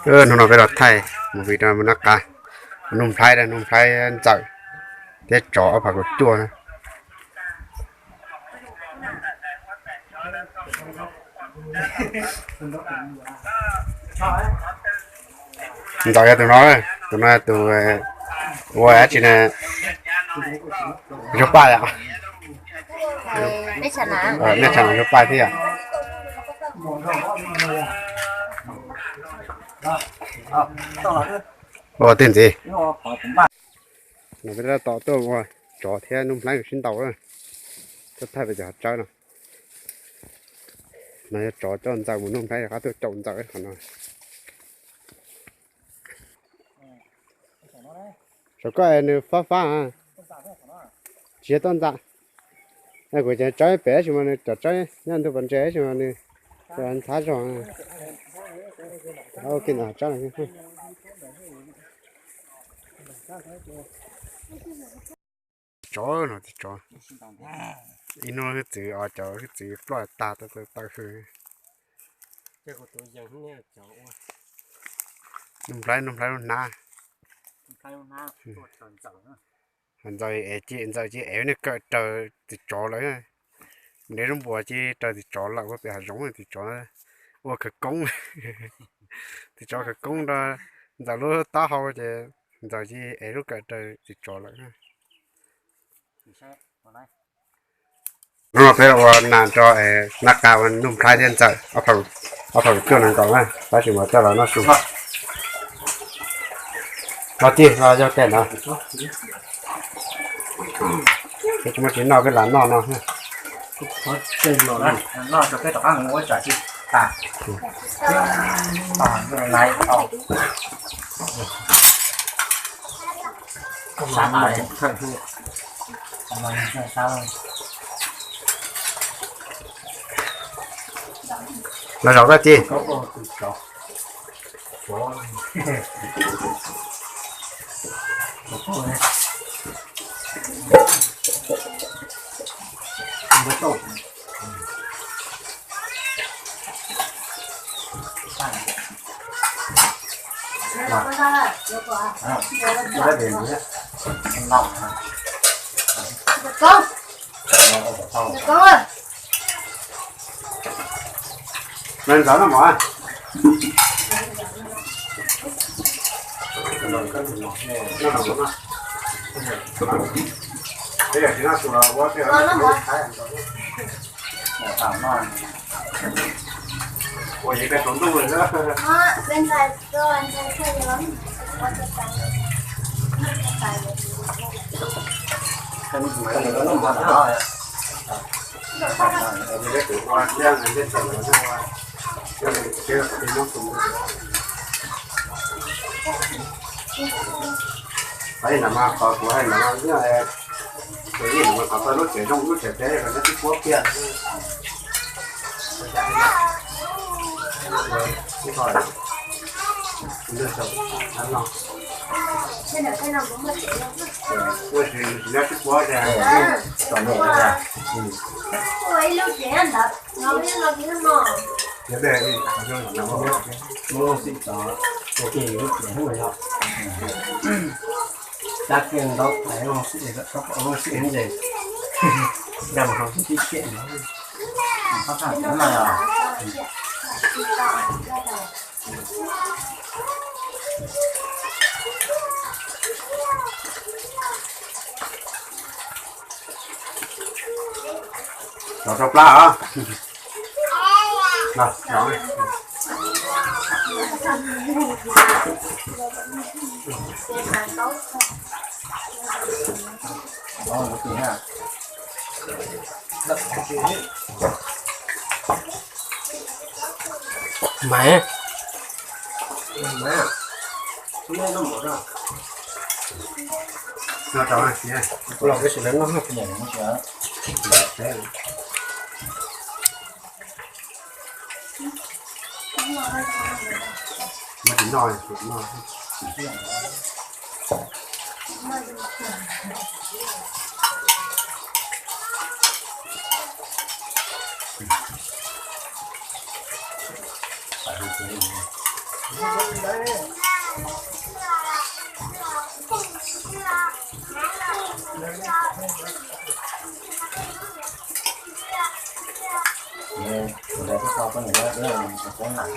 Hnub no peb los thaij mus vim rau nab qa, nug nplhaib, nug nplhaib ntxawm thiab tsov ob phav kaum cuaj na. Ntxawm yog tus no, tus no tus ua dab tsi na, Zuag Paj yom. Nej tsam no Zuag Paj thiab yom. Ua tej ntxiv no peb tab tom tuaj ua tsov thiab nug nplhaib sib ntaus, tuaj thaij pem cov hav tsawb no. No yog tsov coj ntxawm mus nug nplhaib, rov qab tuaj caum ntxawm qhov no. Saum koj es nws fab fab, tsis yog toj ntxas. Kuv cov tsawb pem tab sis mas nws cov tsawb nyob ntu pas ntses tab sis mas nws ntxhab zog. Ua kiag ntawm hav tsawb no. Tsov no, tsov. Ib hnub hwj txwv, cov hwj txwv ploj tag, tawm hwj. Nug nplhaib, nug nplhaib lub hnab. Ntxawm es, ntxawm ces ev niag kawm raws tus tsov lawm. Ntev lub npuas ces raws tus tsov lawm, ua pem hav zoov tus tsov ua khawv koob. Tus tsov khawv koob rau ntxawm lub taub hau ces ntxawm ces ev lub kawm raws tus tsov lawm. Hnub no peb ua nas rau nab qa ua nug nplhaib thiab ntxawm, ob phav kaum cuaj nees nkaum na, tab sis mas coj los noj su. Los tij los yog tes na. Peb tsis muaj tsis noj peb lam noj no. Los zaum koj tij. Hais ntawd mas qhov kuv hais ntawd mas, tus ib ntawd mas qhov tau lub tsev zoo lub tsev peb los nyob tib puab kiag. Nyob tib puab ces. Tab kiag ntaub tais ua xwb, ua xwb ces nrog mus hauv xwb tib kiag no. Rov rau plab os. Maiv. Los peb sim lawv noj. Tus ntawd twb tau poj niam lawm, kuv lam